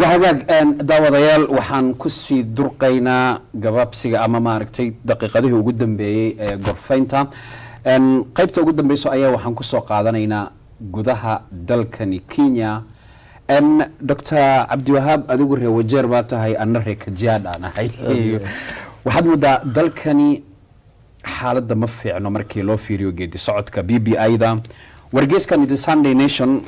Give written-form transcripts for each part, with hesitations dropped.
Wahagaag, daawadayaal, waxaan kusii durqaynaa gabaabsiga ama maaragtay daqiiqadihii ugu dambeeyey ee gorfaynta. Qaybta ugu dambeyso ayaa waxaan kusoo qaadanaynaa gudaha dalkani Kenya. Dr Cabdiwahaab, adigu reer Wajeer baa tahay, anna reer Kajiado aan ahay. Waxaad moodaa dalkani xaaladda ma fiicno markii loo fiiriyo geedi socodka BBI da. Wargeyskan The Sunday Nation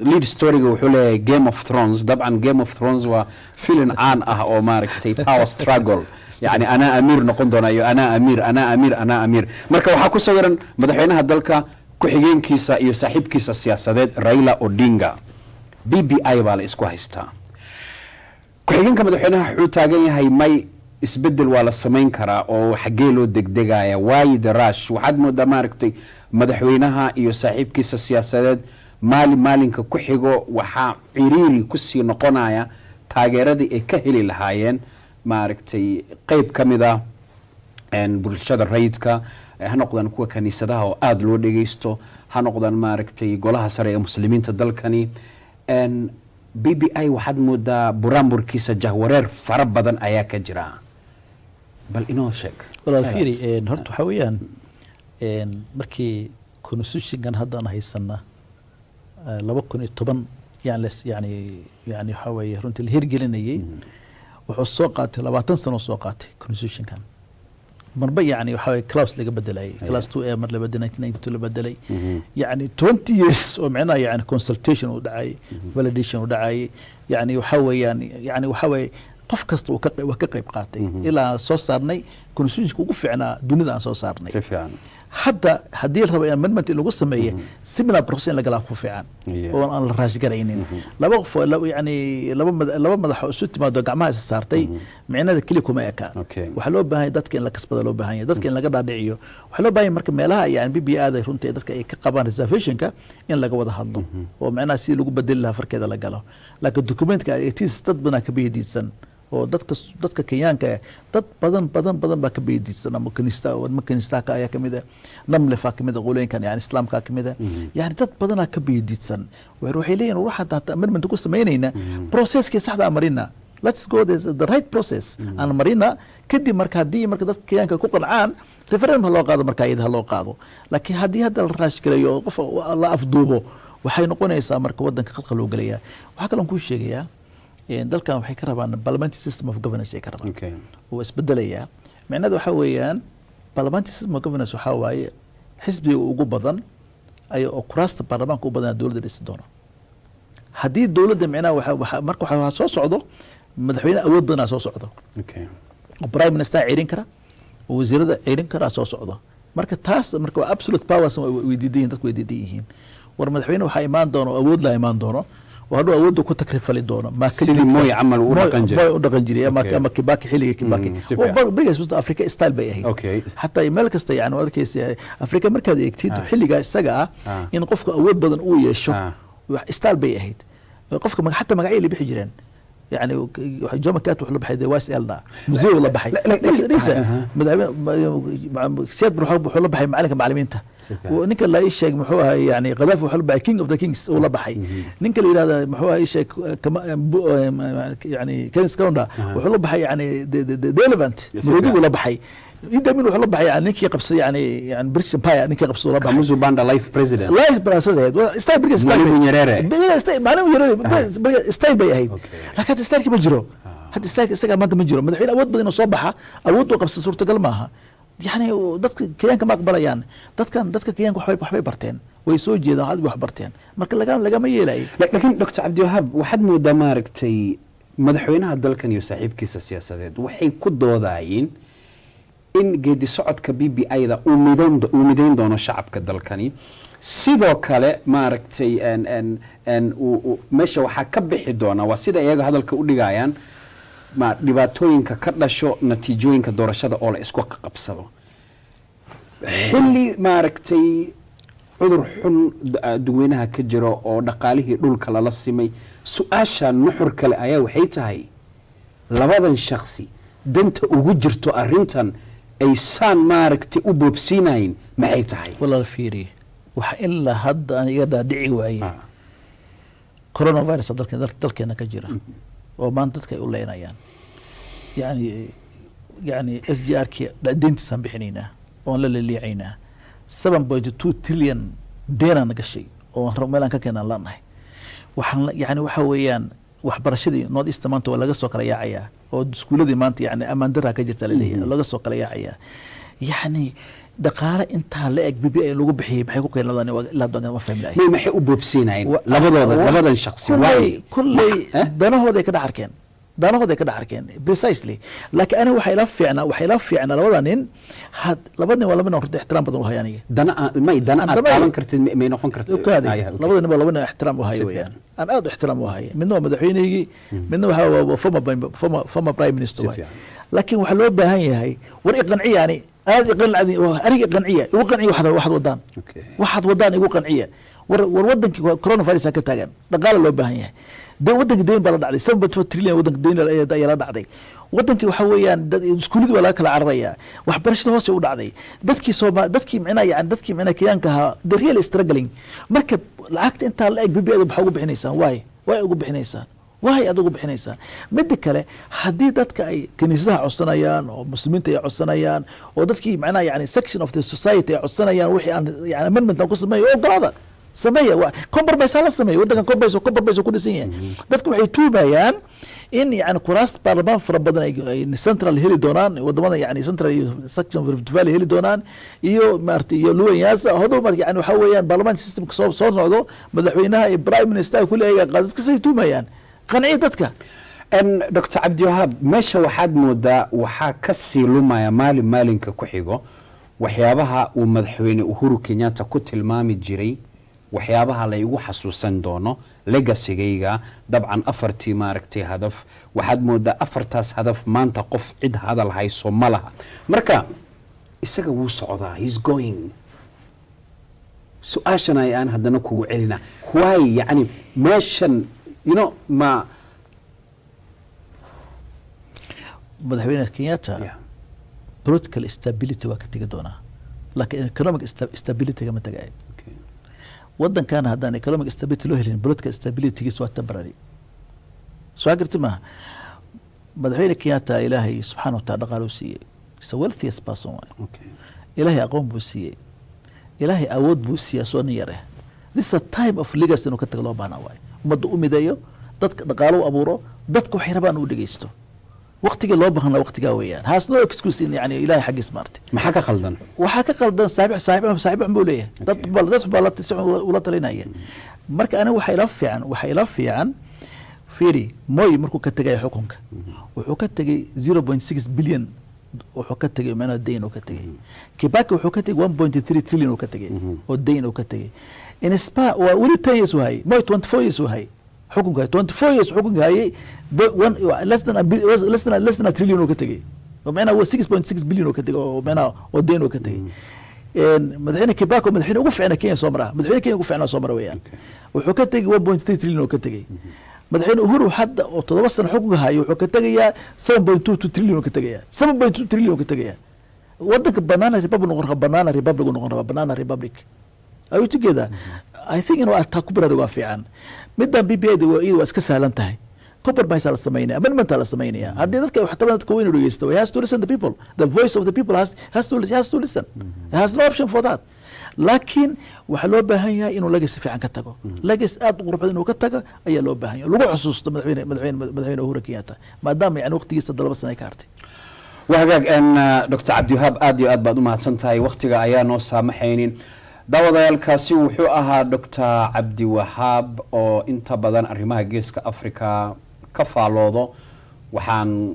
lead storyga wuxuu leeyahay "Game of Thrones". Dabcan Game of Thrones waa filin caan ah oo maaragtay power struggle, yani anaa amiir noqon doona iyo anaa amiir, anaa amiir, anaa amiir. Marka waxaa ku sawiran madaxweynaha dalka, ku-xigeenkiisa iyo saaxiibkiisa siyaasadeed Raila Odinga. BBI baa la isku haystaa. Ku-xigeenka madaxweynaha wuxuu taagan yahay may, isbedel waa la samayn karaa oo xaggee loo degdegaya? Why the rush? Waxaad moodaa maaragtay madaxweynaha iyo saaxiibkiisa siyaasadeed maalin maalinka ku xigo waxaa ciriiri kusii noqonaya taageeradii ay ka heli lahaayeen maaragtay qeyb ka mid ah bulshada rayidka, ha noqdaan kuwa kaniisadaha oo aada loo dhegeysto, ha noqdaan maaragtay golaha sare ee muslimiinta dalkani. BBI waxaad moodaa buraanburkiisa jahwareer fara badan ayaa ka jira. Bal inoo sheeg. Walaal, fiiri, horta waxaa weeyaan, markii constitutionkan hadda aan haysana 2010 yani yani waxaa weeye runtii la hirgelinayay, wuxuu soo qaatay 20 sano soo qaatay constitutionkan. Marba yani waxaa weeye clause laga bedelayay, clause 2A mar la bedelay, 1992 la bedelay, yani 20 years oo micnaha yani consultation uu dhacay, validation uu dhacay. Yani waxaa weeyaan, yani waxaa weeye qof kasta uu waa ka qayb qaatay ilaa soo saarnay constitutionka ugu fiicnaa dunida aan soo saarnay. Si fiican. Hadda haddii la rabo in amendment in lagu sameeye, similar process in la galaa ku fiican oo aan la rush garaynin. Laba qof oo yani laba madax oo isu timaado, gacmaha isa saartay, micnada keli kuma eka. Waxaa loo baahan yahay dadka in la kasbada, loo baahan yahay dadka in laga dhaadhiciyo. Waxaa loo baahan yahay marka meelaha yani BBI da runtii dadka ay ka qabaan reservationka in laga wada hadlo oo micnaha sidii lagu bedeli lahaa farkeeda la galo. Laakiin documentka tis dad badanaa ka biyadiidsan oo dadka Kenyaanka ah, dad badan badan badan baa ka biyadiidsan, ama kanista ama kanistaha ayaa kamid ah, NAMLEF kamid ah, qolooyinkan yani islaamka kamid ah, yani dad badanaa ka biyadiidsan. Waxay leeyihin waxaan hata amendment ku samaynayna processkii saxda aan marina, let's go the right process aan marina. Kadib marka haddii marka dadka Kenyaanka ku qancaan, referendum ha loo qaado, marka iyada ha loo qaado. Laakiin haddii hadda la rush garayo oo qof la afduubo, waxay noqonaysaa marka wadanka khalkhal loo gelayaa. Waxaa kaloon kuu sheegayaa, dalkan waxay ka rabaan parliamentary system of governance ay ka rabaan. Wuu isbedelayaa. Micnada waxaa weeyaan parliamentary system of governance waxaa waaye xisbiga ugu badan ay oo kuraasta baarlamaanka u badan dowladda dhisi doono. Haddii dowladda micnaha marka waxaa soo socdo madaxweyne awood badanaa soo socdo oo prime minister ceerin kara oo wasiirada ceerin kara soo socdo. Marka taas marka waa absolute powers way diidan yihiin, dadku way diidan yihiin. War madaxweyne waxaa imaan doono oo awood la imaan doono oo hadhow awoodda ku takrifali doono ma ka Sidii joogta. Moi camal uu u dhaqan jiray. Moi u dhaqan jiray ama ama Kibaki, xilliga Kibaki. Si fiican. Biggest Africa style bay ahayd. Xataa meel kasta yani waad arkaysa Africa markaad eegtid xilligaa isaga ah in qofka awood badan uu yeesho wax style bay ahayd. Qofka xataa magacyo la bixi jireen, yani Jomo Kenyatta wuxuu la baxay the wise elder, museo la baxay. Lisa madaxweyne Siyaad Barre wuxuu la baxay macalinka macalimiinta. Si fiican. Ninka la ii sheeg muxuu ahay, yani Qadaafi wuxuu la baxay king of the kings uu la baxay. Ninka la yidhahda muxuu ahay, ii sheeg, yani Kenneth Kaunda wuxuu la baxay yani the elephant, maroodigu la baxay. Idi Amin wuxuu la baxay yani ninkii qabsaday yani British Empire ninkii qabsaday la baxay. Kamuzu Banda, life president. Life process ahayd. Style briga style Mwalimu Nyerere. Mwalimu Nyerere style bay ahayd. Laakiin hadda styleki ma jiro. Hadda styleka isaga maanta ma jiro. Madaxweyne awood badan inuu soo baxa, awood uu qabsa suurtagal maaha. Yani dadka Kenyaanka ma aqbalayaan. Dadkan dadka Kenyaanka waxbay barteen, way soo jeedaan, waxaad wax barteen, marka lagama yeelayo. Laakiin Dr Cabdiwahaab, waxaad moodaa maaragtay madaxweynaha dalkan iyo saaxiibkiisa siyaasadeed waxay ku doodayeen in geedi socodka BBI da uu midayn doono shacabka dalkani. Sidoo kale maaragtay meesha waxaa ka bixi doona, waa sida iyaga hadalka u dhigayaan, ma dhibaatooyinka ka dhasho natiijooyinka doorashada oo la isku qabsado xilli maaragtay cudur xun dadweynaha ka jiro oo dhaqaalihii dhulka lala simay. Su-aasha nuxur kale ayaa waxay tahay, labadan shaksi danta ugu jirto arrintan ay saan maaragtay u boobsiinayin maxay tahay? Walaal, fiiri, waxa ilaa hadda aan iga dhaadhici waayey coronavirus dalkeena ka jira. Oo maanta dadka ay u leynayaan, yani SGR ki deyntiisaan bixinaynaa oon la leliicaynaa, 7.2 trillion deenaan gashay oo meel aan ka keenaan lanahay. Waxaan yani waxa weeyaan waxbarashadii North East maanta waa laga soo kala yaacayaa, oo iskuuladii maanta yani amaan daraa ka jirta laleeyahay, laga soo kala yaacayaa. Yani dhaqaale intaa la eg BBI lagu bixiyay maxay ku keeneen labadan? Ilaa hadda ma fahmi lahay. May maxay u boobsiinayeen labadooda, labadan shakhsi? Kulley waay kulley Eh? Danahooday ka dhex arkeen, danahooday ka dhex arkeen precisely. Laakiin aniga waxaa ila fiicnaa labada nin had labada nin waa laba nin oo runtii ixtiraam badan u haya aniga. Dana may dana aad taaban kartid may noqon kartid. Okaadi. Ah, yeah, okay. Labada nin waa laba nin oo ixtiraam u hayo weeyaan, aan aad u ixtiraam u haya. Midna waa madaxweyneygii, midna waxa waa former prime minister waay. Laakiin waxaa loo baahan yahay, war iqanciya, ani aad iqancadi, aniga iqanciya, igu qanciya waxaad wadaan. Waxaad wadaan igu qanciya. War wadankii coronavirus ka taagan, dhaqaale loo baahan yahay. De wadanka deyn baa la dhacday, 7.4 trillion wadanka deyn ayaa la dhacday. Wadankii waxa weeyaan dad iskuuladii waa laga kala cararayaa, waxbarashada hoose u dhacday, dadkii Sooma, dadkii micnaha yani dadkii micnaha Kenyaanka ahaa, the real struggling. Marka lacagta intaa la eg BBI da maxaa ugu bixinaysaan? Waay ugu bixinaysaan? Waay aad ugu bixinaysaan? Midda kale, haddii dadka ay kiniisadaha codsanayaan oo muslimiinta ay codsanayaan oo dadkii macnaha yani section of the society ay codsanayaan, wixii aan yani amendment aan ku sameeyo, ogolaada, sameeya. Compromise hala sameeyo. Waddankan compromise ku dhisan yahay. Dadku waxay tuumayaan in yani kuraas baarlamaan fara badan ay central heli doonaan, wadamada yani central iyo section of Rift Valley heli doonaan iyo maaragtay iyo Luo Nyanza. Hodhow marka yani waxa weeyaan baarlamaan systemka soo noqdo, madaxweynaha iyo prime minister kulli ayaga qaad. Dadka say tuumayaan, qanciya dadka. Dr Cabdiwahaab, meesha waxaad moodaa waxaa ka sii lumaya maalin maalinka ku xigo waxyaabaha uu madaxweyne Uhuru Kenyatta ku tilmaami jiray waxyaabaha la igu xasuusan doono, legacygayga. Dabcan afartii maaragtay hadaf, waxaad moodaa afartaas hadaf maanta qof cid hadal hayso ma laha. Marka isaga wuu socdaa, he's going. Su-aashan ay aan haddana kugu celina, why? Yani meeshan ma Madaxweyne Kenyatta political stability waa ka tegi doonaa, laakiin economic stability kama tagayo. Wadankan haddaan economic stability loo helin, political stabilitygiis waa temporary. Soo garti maaha? Madaxweyne Kenyatta Ilaahay subxaana wa taala dhaqaale u siiyey, is a wealthiest person waay. Ilaahay aqoon buu siiyey, Ilaahay awood buu siiyey, soo nin yare. This is a time of legacy inuu ka tago loo baahnaa waay. Ummadda u mideeyo, dadka dhaqaalo u abuuro, dadka waxay rabaan u dhegeysto. Waqtigii loo baahnaa waqtigaa weeyaan. Has no excuse in yani Ilaahay xaggiis maartay. Maxaa ka qaldan? Waxaa ka qaldan saaxiib xun buu leeyahay. Dad baa si xun ula talinaya. Marka aniga waxaa ila fiican, fiiri, Moi markuu ka tegaya xukunka wuxuu ka tegay 0.6 billion, wuxuu ka tegay macnaha deyn uu ka tegay. Kibaki wuxuu ka tegay 1.3 trillion uu ka tegay oo deyn uu ka tegay. In spa waa weli 10 years uu hayay. Moi 24 years uu hayay xukunka hayay, 24 years xukunka hayay, one less than a trillion uu ka tegay, oo macnaha waa 6.6 billion uu ka tegay, oo macnaha oo deyn uu ka tegay. Madaxweyne Kibaki oo madaxweyne ugu fiicna Kenya soo mara, madaxweyne Kenya ugu fiicna soo mara weeyaan, wuxuu ka tegay 1.3 trillion uu ka tegay. Madaxweyne Uhuru hadda oo 7 sano xukunka hayo wuxuu ka tegayaa 7.22 trillion uu ka tegayaa, 7.2 trillion uu ka tegayaa. Wadanka banana republic noqon raba, banana republic uu noqon raba, banana republic. Are you together? I think inuu taa ku baraarugo waa fiican. Middan BBI da iyada waa iska sahlan tahay. Compromise la sameynaya, amendment la sameynaya. Haddii dadka wax taban, dadka weyn dhegeysto. He has to listen the people, the voice of the people has to listen. He has no option for that. Laakiin waxaa loo baahan yahay inuu legacy fiican ka tago, legacy aad u qurux badan inuu ka tago ayaa loo baahan yahay, lagu xusuusto madaxweyne Uhuru Kenyatta, maadaama yani waqtigiisa hadda 2 sano ay ka hartay. Waa hagaag. Dr Cabdiwahaab, aad iyo aad baad u mahadsan tahay. Wakhtiga ayaa noo saamaxaynin. Daawadayaalkaasi wuxuu ahaa Dr Cabdiwahaab oo inta badan arrimaha Geeska Africa ka faaloodo. Waxaan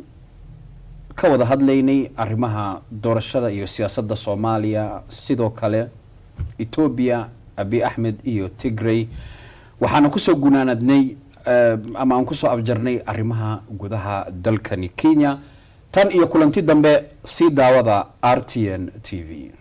ka wada hadlaynay arrimaha doorashada iyo siyaasadda Soomaaliya, sidoo kale Etoobiya, Abiy Axmed iyo Tigray. Waxaana kusoo gunaanadnay ama aan kusoo afjarnay arrimaha gudaha dalkani Kenya. Tan iyo kulanti dambe, sii daawada RTN TV.